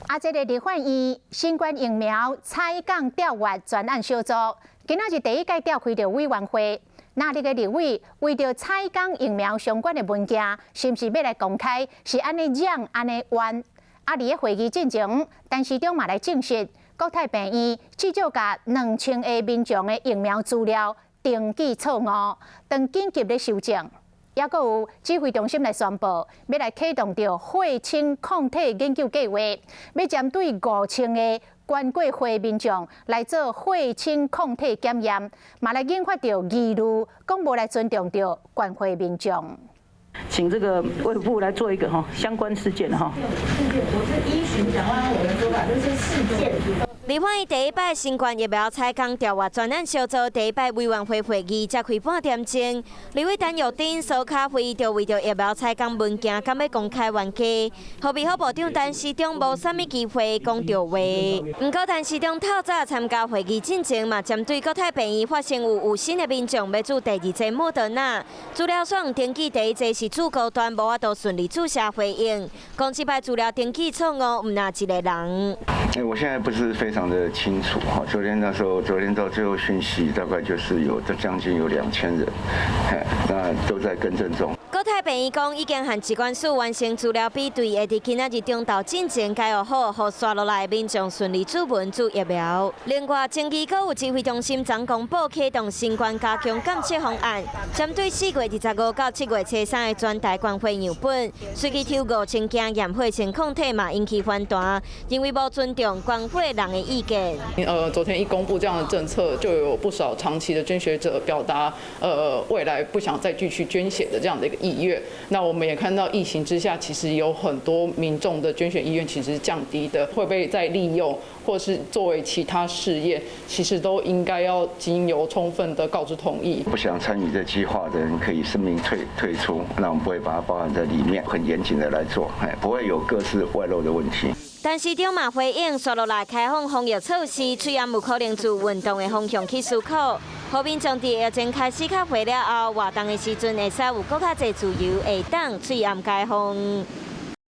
啊，這个立法院新冠疫苗採購調閱專案小組，今仔日第一擺召開著委員會。那這个立委為著採購疫苗相關的文件，是毋是欲來公開？是按呢講，按呢冤。啊，佇个會議進前，陳時中嘛來證實，國泰病院至少共2000个民眾的疫苗資料登記錯誤，當緊急咧修正。抑閣有指揮中心來宣布，欲來啟動著血清抗體研究計劃，欲針對5000个捐過血民眾來做血清抗體檢驗，嘛來引發著疑慮，講無來尊重著捐血民眾。請這個衛福部來做一個哈相關事件哈。事件，我是依循蔣萬安委員說法，就是事件。立法院第一擺新冠疫苗採購調閱專案小組第一擺委員會會議才開半點鐘，立委陳玉珍、蘇卡惠就為著疫苗採購文件，敢欲公開冤家，予衛福部長陳時中無啥物機會講著話。毋過陳時中透早參加會議進前，嘛針對國泰病院發現有新的民眾欲注第二劑莫德納，資料上登記第一劑是注高端，無法度順利注射回應，講這擺資料登記錯誤，毋若一个人。欸，我現在不是非常的清楚哈。昨天那時候，昨天到最後訊息大概就是有將近有2000人，那都在更正中。國泰病院講已經和疾管署完成資料比對，會佇今仔日中晝進前交予好，予紲落來民眾順利注文注疫苗。另外，前期閣有指揮中心昨公布啟動新冠加強監測方案，針對4月25到7月初三的全台捐血樣本，隨機抽5000件驗血清抗體嘛引起反彈，認為無尊重捐血人的意見。昨天一公布這樣的政策，就有不少長期的捐血者表達，未來不想再繼續捐血的這樣的一個意願。那我們也看到疫情之下，其實有很多民眾的捐血意願其實降低的，會被再利用，或是作為其他試驗，其實都應該要經由充分的告知同意。不想參與這計劃的人可以聲明退出，那我們不會把它包含在裡面，很嚴謹的來做，不會有個資外漏的問題。陳時中嘛回應，紲落來開放防疫措施，喙罨有可能自運動的方向去思考。予民眾佇疫情開始較緩了後，活動的時陣會使有閣較濟自由，會當喙罨解封。